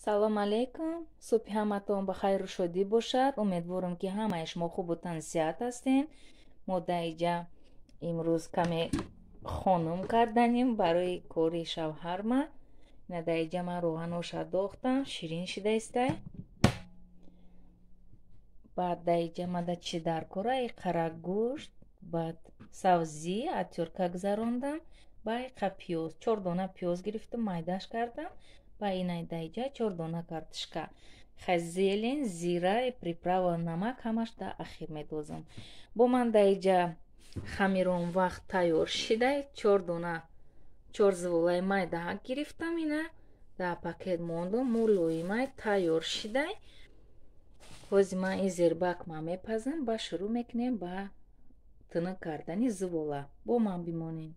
Салом алейкум. Субҳи ҳаматон ба хайру шодӣ бошад. Умедворам, ки ҳамаи шумо хубу тансиҳат ҳастен. Мо дар иҷа имрӯз каме хонум карданем барои кори шавҳарма. Ина дар иҷа ман рӯғаноша дохтам, ширин шида истай. Баъд дар иҷа мада чӣ дар кора? Иқара гӯшт, баъд савзӣ атёрка гузарондам, ба иқа пиёз, 4 дона пиёз гирифтам, майдаш кардам. Ба инай дар иҷа 4 дона картошка, хай зелень, зира, приправа, намак ҳамаш дар ахир медозам. Бо ман дар иҷа хамирон вақт тайёр шидай, 4 дона 4 зуволаи майда гирифтам, ина дар пакет мондум, мулоимай тайёр шидай. Ҳозир ман ин зербак ман мепазам, ба шурӯъ мекунем ба тинук кардани зувола. Бо ман бимонед.